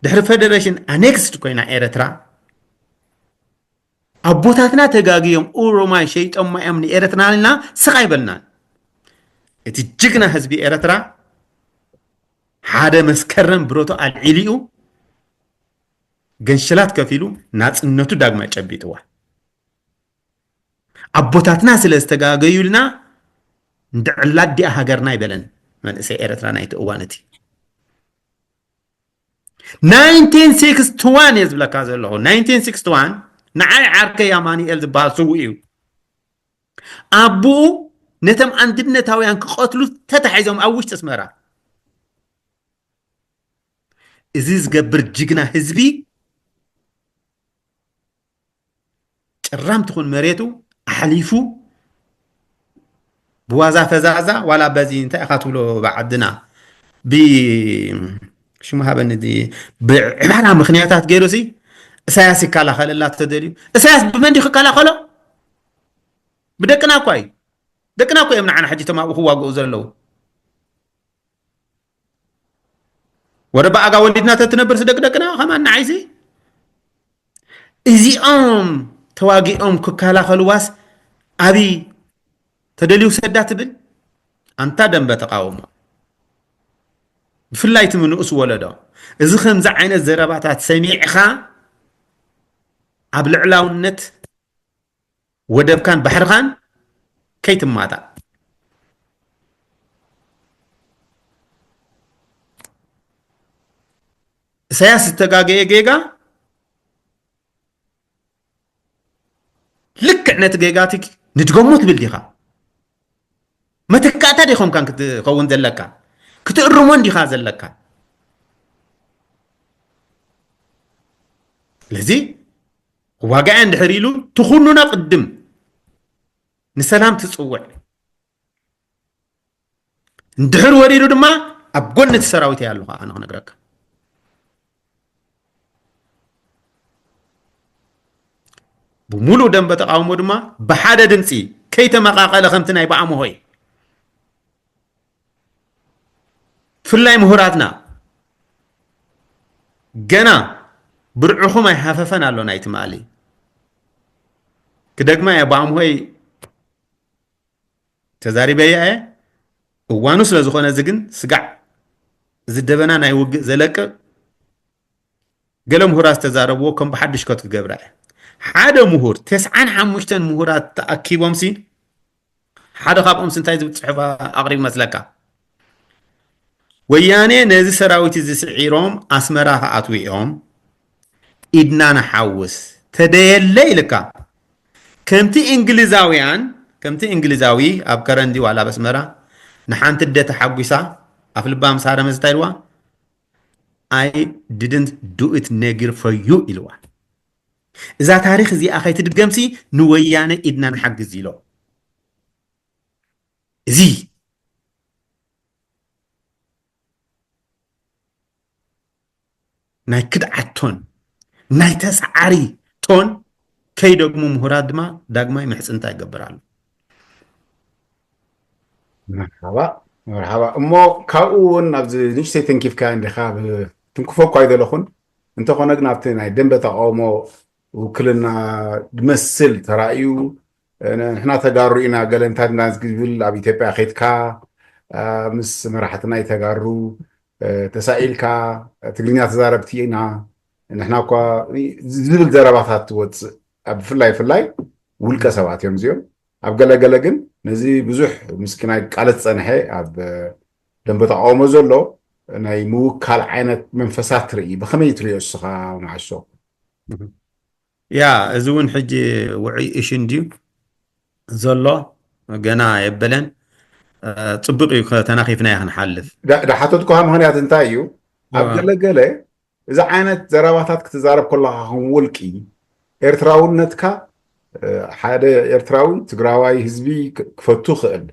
ድሕሪ ፈደረሽን ኣኔክስድ ኮይና ኤረትራ ኣቦታትና ተጋግዮም ኦሮማይ ሸይጦማ እዮም ንኤረትራ ኢልና ስቕ ኣይበልናን። እቲ ጅግና ህዝቢ ኤረትራ ሓደ መስከረም ብረቱ ኣልዒሊኡ ገንሸላት ከፊሉ ናፅነቱ ዳግማይ ጨቢጥዋ። ኣቦታትና ስለ ዝተጋገዩልና እንድዕላ ኣዲኣ ሃገርና ይበለን መንእሰይ ኤረትራ ናይቲ እዋን እቲ። ናይንቲን ሲክስቲ ዋን እየ ዝብለካ ዘለኹ። ናይንቲን ሲክስቲ ዋን ንዓይ ዓርከይ ኣማኑኤል ዝበሃል ስዉእ እዩ። ኣቦኡ ነቶም ኣንድነታውያን ክቐትሉ ተታሒዞም ኣብ ውሽጢ ኣስመራ። እዚ ዝገብር ጅግና ህዝቢ ጭራም ትኹን መሬቱ ኣሕሊፉ ብዋዛ ፈዛዛ ዋላ በዚ እንታይ ኢኻ ትብሎ ብዓድና ብ ሽሙ ሃበኒ እዚ ብዕባራ ምኽንያታት ገይሩ ሲ እሳያስ ይከላኸለላ ተደልዩ እሳያስ ብመን ድዩ ክከላኸሎ? ብደቅና እኳ እዩ። ደቅና እኮ እዮም ንዓና ሕጂ እቶም ኣብኡ ክዋግኡ ዘለዉ። ወደ በኣጋ ወሊድና ተትነብር ስደቂ ደቅና ከማን ንዓይሲ እዚኦም ተዋጊኦም ክከላኸልዋስ ኣብይ ተደልዩ ሰዳ ትብል ኣንታ ደንበ ተቃውሞ ብፍላይ ትም ንኡስ ወለዶ እዚ ከምዚ ዓይነት ዘረባታት ሰሚዕኻ ኣብ ልዕላውነት ወደብካን ባሕርኻን ከይትማጣእ። እሳያስ ዝተጋገየ ጌጋ ልክዕ ነቲ ጌጋቲ ንድገሞ ትብል ዲኻ? መተካእታ ዲኾም ካን ክትኸውን ዘለካ? ክትእርሞን ዲኻ ዘለካ? ስለዚ ዋጋያ እንድሕር ኢሉ ትኹኑና ቅድም ንሰላም ትጽውዕ እንድሕር ወሪዱ ድማ ኣብ ጎኒ እቲ ሰራዊት እያ ኣለኹ ኣነ ክነግረካ ብሙሉእ ደንበ ተቃውሞ ድማ ብሓደ ድምፂ ከይተመቃቀለ ከምቲ ናይ በኣምሆይ ብፍላይ ምሁራትና ገና ብርዕኹም ኣይሃፈፈን ኣሎ ናይ ትማሊ ክደግማ እየ ብኣምሆይ ተዛሪበያ እየ እዋኑ ስለ ዝኾነ እዚ ግን ስጋዕ እዚ ደበና ናይ ውግእ ዘለቅቕ ገለ ምሁራት ዝተዛረብዎ ከም ብሓድሽ ኮት ክገብራ እየ ሓደ ምሁር ተስዓን ሓሙሽተን ምሁራት ተኣኪቦም ሲ ሓደ ካብኦም ሲ እንታይ ዝብል ፅሑፍ ኣቕሪቡ መስለካ ወያኔ ነዚ ሰራዊት እዚ ስዒሮም ኣስመራ ክኣትዉ እዮም ኢድና ንሓውስ ተደየለ ኢልካ ከምቲ እንግሊዛውያን ከምቲ እንግሊዛዊ ኣብ ከረንዲ ዋላ ኣብ ኣስመራ ንሓንቲ ኣደ ተሓጒሳ ኣፍ ልባ ምስ ሃረመ እንታይ ኢልዋ I didn't do it ነጊር for you ኢልዋ እዛ ታሪኽ እዚኣ ከይትድገምሲ ንወያነ ኢድና ንሓግዝ ኢሎ እዚ ናይ ክድዓት ቶን ናይ ተስዓሪ ቶን ከይደግሙ ምሁራት ድማ ዳግማይ ምሕፅንታ ይገብር ኣሎ። መርሓባ፣ መርሓባ። እሞ ካብኡ እውን ኣብዚ ንእሽተይ ተንኪፍካ እንዲኻ ብ-፣ ትንክፎ እኳ ኣይደለኹን። እንተኾነ ግን ኣብቲ ናይ ደንበ ተቃውሞ ውክልና ዝመስል ተራእዩ፣ እ፣ ንሕና ተጋሩ ኢና፣ ገለ እንታትና ዝብል ኣብ ኢትዮጵያ ኸይድካ፣ እ፣ ምስ መራሕቲ ናይ ተጋሩ፣ እ፣ ተሳኢልካ፣ ትግርኛ ተዛረብቲ ኢና፣ ንሕና እኳ ዝብል ዘረባታት ትወፅእ፣ ኣብ ብፍላይ፣ ብፍላይ ውልቀ ሰባት እዮም እዚኦም። ኣብ ገለ ገለ ግን ነዚ ብዙሕ ምስኪናይ ቃለስ ዝጸንሐ ኣብ ደንበ ተቃውሞ ዘሎ ናይ ምውካል ዓይነት መንፈሳት ትርኢ። ብኸመይ ትርእዮ እስኻ መዓሾ? ያ፣ እዚ እውን ሕጂ ውዑይ እሽ እንድዩ ዘሎ፣ ገና የበለን። እ፣ ጽቡቕ እዩ፣ ከተናኺፍናዮ ክንሓልፍ። ዳ-፣ ዳሓተትኩኻ ምኽንያት እንታይ እዩ? ኣብ ዋ። ገለ ገለ እዚ ዓይነት ዘረባታት ክትዛረብ ከለኻ ከም ውልቂ ኤርትራውነትካ፣ እ፣ ሓደ ኤርትራዊ ትግራዋይ ህዝቢ ክ-፣ ክፈቱ ይኽእል።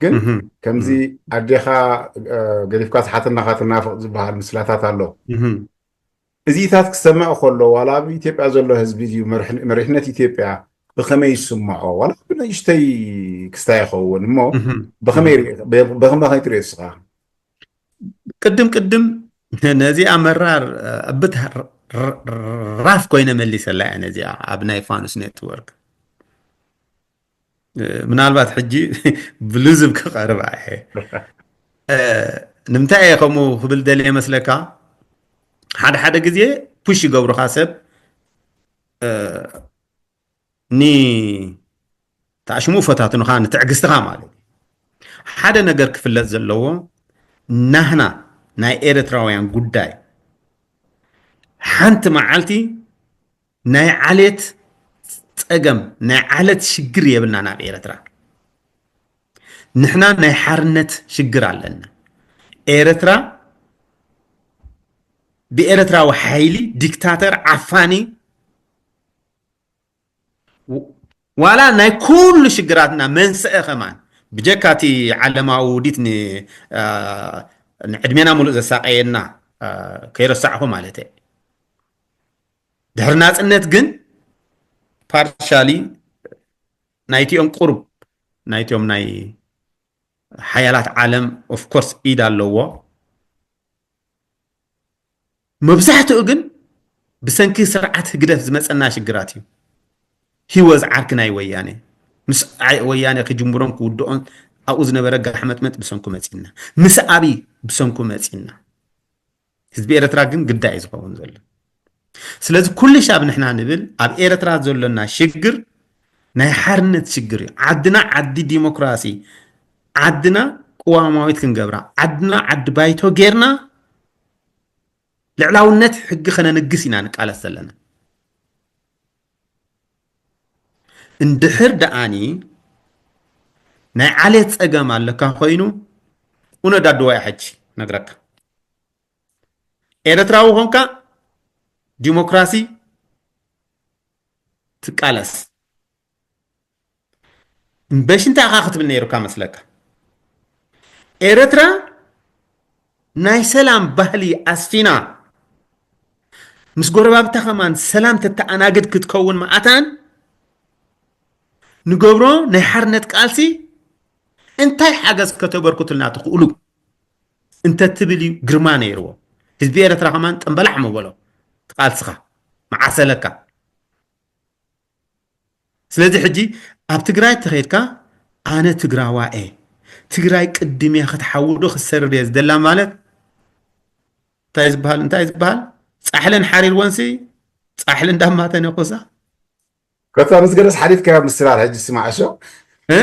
ግን እህ፣ ከምዚ እህ፣ ኣዴኻ፣ እ፣ ገዲፍካ ዝሓትናኻ ትናፍቕ ዝበሃል ምስላታት ኣሎ። እህ። እዚታት ክሰምዕ ከሎ ዋላ ኣብ ኢትዮጵያ ዘሎ ህዝቢ ድዩ መርሕ-፣ መሪሕነት ኢትዮጵያ ብኸመይ ይስምዖ? ዋላ ብንእሽተይ ክስታይ ይኸውን እሞ እህ፣ ብኸመይ እህ። ርኢ-፣ ብ-፣ ብኸመይ ትሪኦ እስኻ? ቅድም ቅድም ነዚኣ መራር፣ እ፣ እብት ር-፣ ር-፣ ራፍ ኮይነ መሊሰላ እየ ነዚኣ ኣብ ናይ ፋኑስ ኔትወርክ። እ፣ ምናልባት ሕጂ ብልዝብ ክቐርብ እየ። እ፣ ንምንታይ እየ ከምኡ ክብል ደልየ መስለካ? ሓደ ሓደ ግዜ ፑሽ ይገብሩኻ ሰብ፣ እ፣ ኒ-፣ ተኣሽሙ ፈታትኑኻ ንትዕግስትኻ ማለት እዩ። ሓደ ነገር ክፍለጥ ዘለዎ፣ ናህና ናይ ኤርትራውያን ጉዳይ ሓንቲ መዓልቲ ናይ ዓሌት ጸገም፣ ናይ ዓሌት ሽግር የብልናን ኣብ ኤርትራ። ንሕና ናይ ሓርነት ሽግር ኣለና። ኤርትራ ብኤርትራዊ ሓይሊ ዲክታተር ዓፋኒ ዋላ ናይ ኩሉ ሽግራትና መንስኤ ከማን ብጀካ እቲ ዓለማዊ ውዲት ን-፣ አ፣ ንዕድሜና ሙሉእ ዘሳቀየና፣ አ፣ ከይረሳዕኹ ማለት እየ። ድሕሪ ናጽነት ግን ፓርሻሊ ናይቲኦም ቁሩብ ናይቲኦም ናይ ሓያላት ዓለም ኦፍኮርስ ኢድ ኣለዎ። መብዛሕትኡ ግን ብሰንኪ ስርዓት ህግደፍ ዝመጸና ሽግራት እዩ። ሂወዝ ዓርኪ ናይ ወያኔ ምስ ዓይ-፣ ወያኔ ክጅምሮን ክውድኦን ኣብኡ ዝነበረ ጋሕመጥመጥ ብሰንኩ መጺና፣ ምስ ኣብይ ብሰንኩ መጺና። ህዝቢ ኤርትራ ግን ግዳ እዩ ዝኸውን ዘሎ። ስለዚ ኩሉ ሻብ ንሕና ንብል ኣብ ኤርትራ ዘሎና ሽግር ናይ ሓርነት ሽግር እዩ። ዓድና ዓዲ ዲሞክራሲ፣ ዓድና ቅዋማዊት ክንገብራ፣ ዓድና ዓዲ ባይቶ ጌርና ልዕላውነት ሕጊ ከነንግስ ኢና ንቃለስ ዘለና። እንድሕር ደኣኒ ናይ ዓሌት ጸገም ኣለካ ኮይኑ፣ እውነት ኣድዋይ ሕጂ ነግረካ። ኤርትራዊ ኾንካ ዲሞክራሲ ትቃለስ። እምበሽ እንታይ ኢኻ ክትብል ነይሩካ መስለካ? ኤርትራ ናይ ሰላም ባህሊ ኣስፊና፣ ምስ ጎረባብታ ከማን ሰላም ተተኣናግድ ክትከውን መዓታን ንገብሮ ናይ ሓርነት ቃልሲ እንታይ ሓገዝ ከተበርክቱልና ትኽእሉ እንተትብል እዩ ግርማ ነይርዎ። ህዝቢ ኤርትራ ከማን ጠምበላሕ ምበሎ ቃልስኻ መዓሰለካ። ስለዚ ሕጂ ኣብ ትግራይ ተኸይድካ ኣነ ትግራዋ እየ፣ ትግራይ ቅድም እያ ክትሓውዶ ክትሰርር እየ ዝደላ ማለት እንታይ ዝበሃል፣ እንታይ ዝበሃል? ጻሕልን ሓሪርወንሲ ጻሕሊ እንዳማተን ይኹሳ። ከታ ምስ ገለስ ሓሊፍካዮ ምስላ ሕጂ ስማዕ እሾ። እ?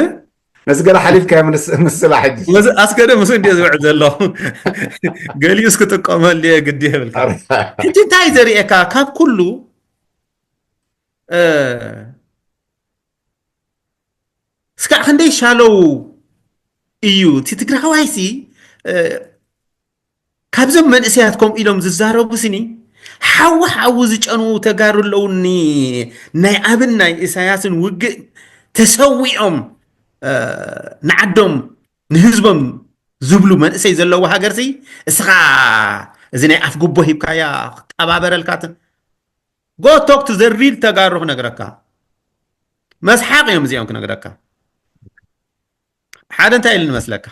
ነዚ ገለ ሓሊፍካዮ ምስ-፣ ምስላ ሕጂ። ነዚ ኣስገደ ምስ እንዲዮ ዝውዕል ዘሎ። ገሊኡስ ክጥቀመሉ እየ ግዲ ይብልካ። ሕጂ እንታይ ዘርእየካ ካብ ኩሉ፣ እ፣ እስካዕ ክንደይ ሻለው እዩ እቲ ትግራዋይሲ፣ እ፣ ካብዞም መንእሰያት ከምኡ ኢሎም ዝዛረቡ ስኒ ሓዊ ሓዊ ዝጨንዉ ተጋሩ ኣለውኒ። ናይ ኣብን ናይ ኢሳያስን ውግእ ተሰዊኦም፣ እ፣ ንዓዶም ንህዝቦም ዝብሉ መንእሰይ ዘለዎ ሃገርሲ እስኻ እዚ ናይ ኣፍ ጉቦ ሂብካያ ክቀባበረልካ ት-፣ go talk to the real ተጋሩ ክነግረካ። መስሓቅ እዮም እዚኦም ክነግረካ። ሓደ እንታይ ኢሉ ንመስለካ?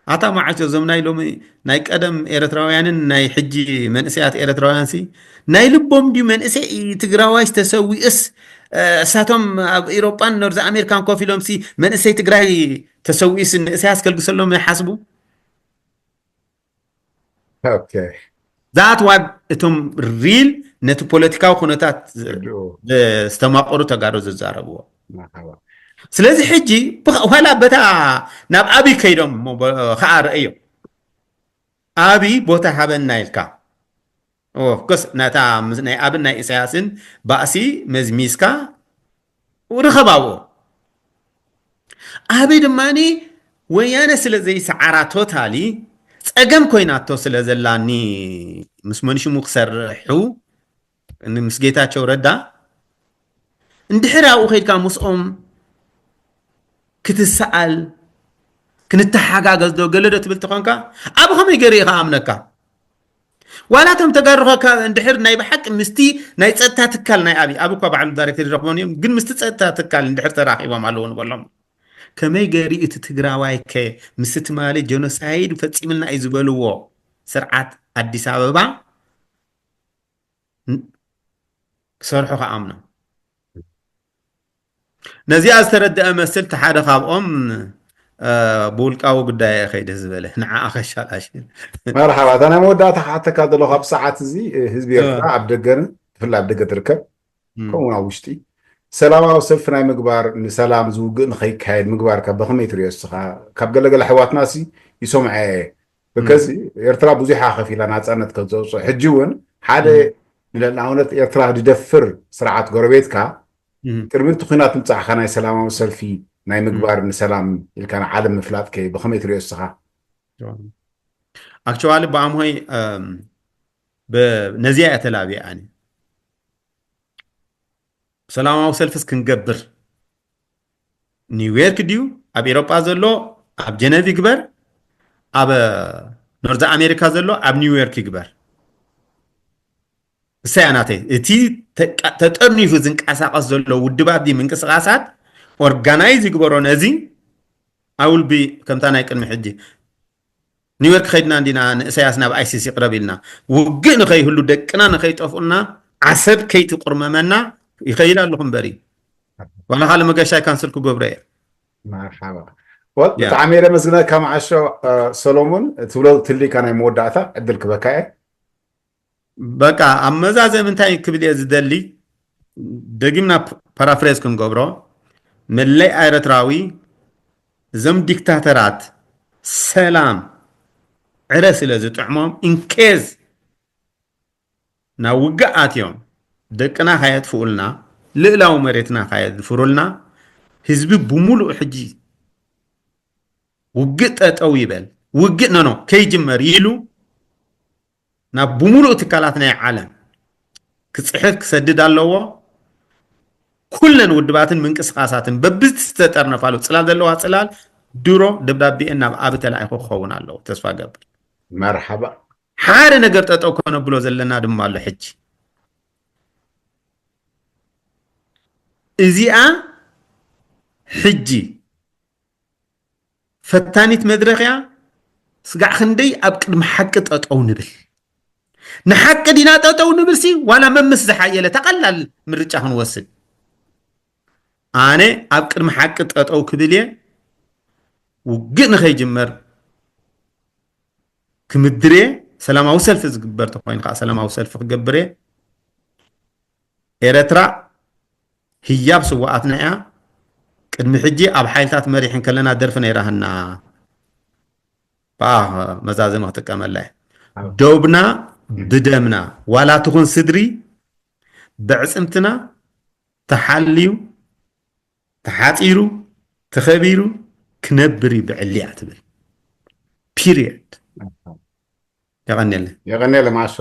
ኣታ መዓሾ፣ እዞም ናይ ሎሚ ናይ ቀደም ኤርትራውያንን ናይ ሕጂ መንእሰያት ኤርትራውያን ሲ ናይ ልቦም ድዩ መንእሰይ ትግራዋይስ ተሰዊኡስ፣ እ፣ እሳቶም ኣብ ኤሮጳን ኖርዝ ኣሜሪካን ኮፍ ኢሎም ሲ መንእሰይ ትግራይ ተሰዊኡስ ንእሳያስ ከልግሰሎም ይሓስቡ? ኦኬ። ዛት ዋድ እቶም ሪል ነቲ ፖለቲካዊ ኩነታት ዝ- ርድኡ። ዝ- ዝተማቀሩ ተጋሩ ዝዛረብዎ። መርሓባ። ስለዚ ሕጂ ብኸ- ዋላ በታ ናብ ኣብይ ከይዶም እሞ በ- ከዓ ረእዮም። ኣብይ ቦታ ሃበና ኢልካ ኦፍኮርስ ነታ ምስ- ናይ ኣብን ናይ ኢሳያስን ባእሲ መዝሚዝካ ርኸባዎ። ኣብይ ድማ ወያነ ስለ ዘይሰዓራ ቶታሊ ጸገም ኮይናቶ ስለ ዘላኒ ምስ መንሽሙ ክሰርሑ ን- ምስ ጌታቸው ረዳ እንድሕር ኣብኡ ከይድካ ምስኦም ክትሰኣል ክንተሓጋገዝ ዶ ገለ ዶ ትብል ተኾንካ ኣብ ከመይ ገይሩ ኢኻ ኣምነካ? ዋላ እቶም ተጋሩ ኸ እንድሕር ናይ ብሓቂ ምስቲ ናይ ጸጥታ ትካል ናይ ኣብይ ኣብይ እኳ ባዕሉ ዳይሬክተር ይረኽቦም እዮም ግን ምስቲ ጸጥታ ትካል እንድሕር ተራኺቦም ኣለዉ ንበሎም ከመይ ገይሩ እቲ ትግራዋይ ከ ምስ ትማሊ ጀኖሳይድ ፈጺምልና እዩ ዝበልዎ ስርዓት ኣዲስ ኣበባ ን- ክሰርሑ ክኣምኖም ነዚኣ ዝተረደአ መስል እቲ ሓደ ካብኦም እ፣ ብውልቃዊ ጉዳይ እየ ከይደ ዝበለ ንዓኣ ከሻላሽል መርሓባ። እታ ናይ መወዳእታ ክሓተካ ዘለኹ፣ ኣብ ሰዓት እዚ፣ እ፣ ህዝቢ ኤርትራ ኣብ ደገን ብፍላይ ኣብ ደገ ትርከብ፣ ከምኡ እውን ኣብ ውሽጢ ሰላማዊ ሰልፊ ናይ ምግባር፣ ንሰላም ዝውግእ ንኸይካየድ ምግባርካ ብኸመይ ትሪኦ እስኻ? ካብ ገለገለ ኣሕዋትና ሲ ይሰምዐ እየ። ብከዚ ኤርትራ ብዙሓ ከፊላ ናጻነት ከም ዘውፅእ፣ ሕጂ እውን ሓደ ንኣብነት ኤርትራ ዝደፍር ስርዓት ጎረቤትካ ቅድሚ እቲ ኩናት ምብጻሕካ ናይ ሰላማዊ ሰልፊ ናይ ምግባር ንሰላም ኢልካ ንዓለም ምፍላጥ ከ ብኸመይ ትሪኦ እስኻ? ኣክቸዋሊ ብኣምሆይ ነዚኣ እያ ተላብያ ኣነ ሰላማዊ ሰልፍስ ክንገብር ኒውዮርክ ድዩ ኣብ ኤሮጳ ዘሎ ኣብ ጀነቭ ይግበር ኣብ ኖርዝ ኣሜሪካ ዘሎ ኣብ ኒውዮርክ ይግበር እሳያ ናተይ እቲ ተጠርኒፉ ዝንቀሳቀስ ዘሎ ውድባት ድዩ ምንቅስቃሳት ኦርጋናይዝ ይግበሮ ነዚ ኣውልቢ ከምታ ናይ ቅድሚ ሕጂ ኒውዮርክ ከይድና እንዲና ንእሳያስ ናብ ኣይሲሲ ቅረብ ኢልና ውግእ ንኸይህሉ ደቅና ንኸይጠፍኡና ዓሰብ ከይትቁርመመና ይኸይድ ኣለኹ እምበሪ ዋላ ካልእ መገሻይ ካንስል ክገብሮ እየ መርሓባ ወል ብጣዕሚ እየ ደመስግነካ መዓሾ ሰሎሙን ትብሎ ትልካ ናይ መወዳእታ ዕድል ክበካ እየ በቃ ኣብ መዛዘም እንታይ ክብል እየ ዝደሊ ደጊምና ፓራፍሬዝ ክንገብሮ መለይ ኤረትራዊ እዞም ዲክታተራት ሰላም ዕረ ስለ ዝጥዕሞም ኢንኬዝ ናብ ውግእ ኣትዮም ደቅና ካየጥፍኡልና ልእላዊ መሬትና ካየድፍሩልና ህዝቢ ብሙሉእ ሕጂ ውግእ ጠጠው ይበል ውግእ ነኖ ከይጅመር ኢሉ ናብ ብሙሉእ ትካላት ናይ ዓለም ክፅሕፍ ክሰድድ ኣለዎ ኩለን ውድባትን ምንቅስቃሳትን በብዝተጠርነፋሉ ፅላል ዘለዋ ፅላል ድሮ ደብዳቤኤን ናብ ኣብ ተላኢኹ ክኸውን ኣለዎ ተስፋ ገብር መርሓባ ሓደ ነገር ጠጠው ከነብሎ ዘለና ድማ ኣሎ ሕጂ እዚኣ ሕጂ ፈታኒት መድረኽ እያ ስጋዕ ክንደይ ኣብ ቅድሚ ሓቂ ጠጠው ንብል ንሓቂ ዲና ጠጠው ንብል ሲ ዋላ መምስ ዝሓየለ ተቐላል ምርጫ ክንወስድ ኣነ ኣብ ቅድሚ ሓቂ ጠጠው ክብል እየ ውግእ ንኸይጅመር ክምድር እየ ሰላማዊ ሰልፊ ዝግበር ተኮይኑ ከዓ ሰላማዊ ሰልፊ ክገብር እየ ኤረትራ ህያብ ስዋኣትና እያ ቅድሚ ሕጂ ኣብ ሓይልታት መሪሕ እንከለና ደርፊ ነይራህና ብኣ መዛዘሚ ክጥቀመላ እየ ደውብና ብደምና ዋላ ትኹን ስድሪ ብዕፅምትና ተሓልዩ ተሓፂሩ ተኸቢሩ ክነብር እዩ ብዕልያ ትብል ፒሪየድ የቐንየለ የቐንየለ ማሾ